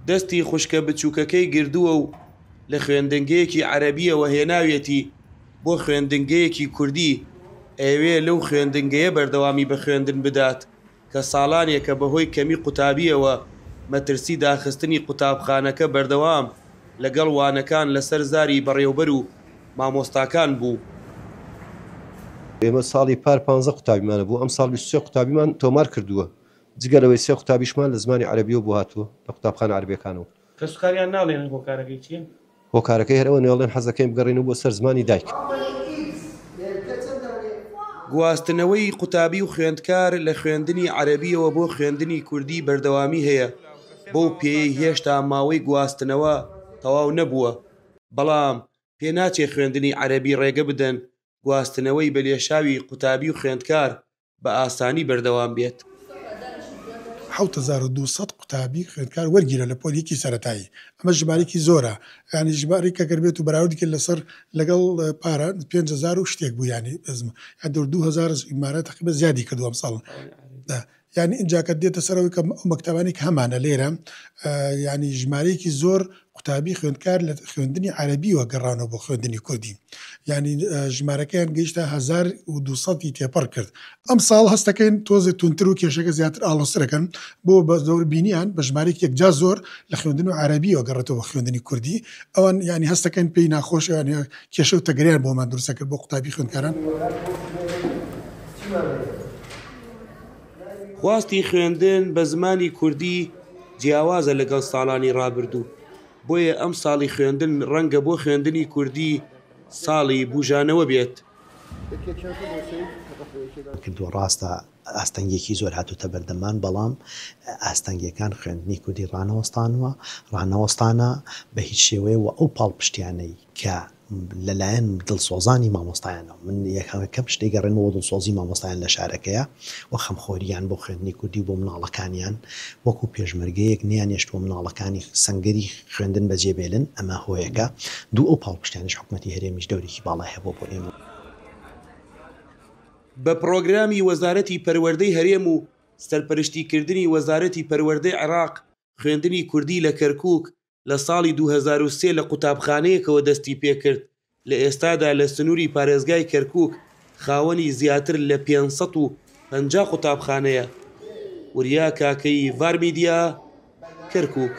دەستی خوشکە بچووکەکەی گردووە و لە خوێندنگەیەکی عەرەبییەوە هێناویەتی بۆ خوێندنگەیەکی کوردی، ئەیەوێ لەو خوێندنگەیە بەردەوامی بە خوێندن بدات کە ساڵانێکە بەهۆی کەمی قوتابییەوە مەترسی داخستنی قوتابخانەکە بەردەوام لەگەڵ وانەکان لەسەر زاری بەڕێوبەر و مامۆستاکان بوو. ئێمە ساڵی پار پانزە قوتابیمان هەبوو، ئەمساڵ 23 قوتابیمان تۆمار کردووە، جگە لەوەی سێ قوتابیشمان لە زمانی عەرەبییەوە بۆ هاتووە لە قوتابخانە عەرەبییەکانەوە. کەسوکاریان ناڵێن هۆکارەکەی چییە؟ هۆکارەکەی هەر ئەوە نەڵێن حەزدەکەین بگەڕێینەوە بۆ سەر زمانی دایک. گواستنەوەی قوتابی و خوێندکار لە خوێندنی عەرەبییەوە بۆ خوێندنی کوردی بەردەوامی هەیە، بەو پێیەی هێشتا ماوەی گواستنەوە تەواو نەبووە، بەڵام پێناچێ خوێندنی عەرەبی ڕێگە بدەن گواستنەوەی بە لێشاوی قوتابی و خوێندکار بە ئاسانی بەردەوام بێت. 7200 قوتابی خوێندکار وەرگیرا لە پۆلی یەکی سەرەتایی، ئەمە ژمارەیەکی زۆرە، یانی ژمارەی کە گەر بێت و بەراوردی کرد لەسەر لەگەڵ پارە 5000 و شتێک بوو یانی یان دەور 2000 ژمارە تەقریبا زیادی کردووە ئەمساڵ. یانی ئینجا کە دێتە سەر ئەوەی کە ئەو مەکتەبانەی کە هەمانە لێرە یانی ژمارەیەکی زۆر قوتابی خوێندکار لە خوێندنی عەرەبیوە گەڕانەوە بۆ خوێندنی کوردی یانی ژمارەکەیان گەیشتە 1200 ی تێپەڕ کرد. ئەمساڵ هەستەکەین تۆزێ توندتر و کێشەکە زیاتر ئاڵۆزترەکەن بۆ بە زۆر بینیان بە ژمارەیەکی یەکجار زۆر لە خوێندن و عەرەبیەوە گەڕێتەوە بۆ خوێندنی کوردی ئەوان یانی هەستەکەین پێی ناخۆشە یانی کێشە و تەگەرەیان بۆمان دروستەکرد بۆ قوتابی خوێندکاران. خواستی خوێندن بە زمانی کوردی جیاوازە لەگەڵ ساڵانی ڕابردوو، بۆیە ئەمساڵی خوێندن ڕەنگە بۆ خوێندنی کوردی ساڵی بوژانەوە بێت. کردووە، ڕاستە ئاستەنگیەکی زۆر هاتووتە بەردەممان، بەڵام ئاستەنگیەکان خوێندنی کوردی ڕانەوەستانووە، ڕانەوەستانە بە هیچ شێوەیە و ئەو پاڵپشتیانەی کە لەلایەن دڵسۆزانی مامۆستایانەوە، من یەکەم شت دەیگەڕێنمەوە بۆ دڵسۆزی مامۆستایان لە شارەکەیە و خەمخۆرییان بۆ خوێندنی کوردی و بۆ مناڵەکانیان، وەکو پێشمەرگەیەک نەیانێشتووە مناڵەکانی سەنگەری خوێندن بەجێ بێلن، ئەمە هۆیەکە. دوو ئەو پاڵپشتیانەش حکومەتی هەرێمیش دەورێکی باڵای هەبووە بۆ ئێمە. بە پڕۆگرامی وەزارەتی پەروەردەی هەرێم و سەرپەرشتیکردنی وەزارەتی پەروەردەی عێراق، خوێندنی کوردی لە کەرکووک لە ساڵی 2003 لە قوتابخانەیەکەوە دەستی پێکرد، لە ئێستادا لە سنووری پارێزگای کەرکووک خاوەنی زیاتر لە 550 قوتابخانەیە. وریا کاکەیی، ڤار میدیا، کەرکووک.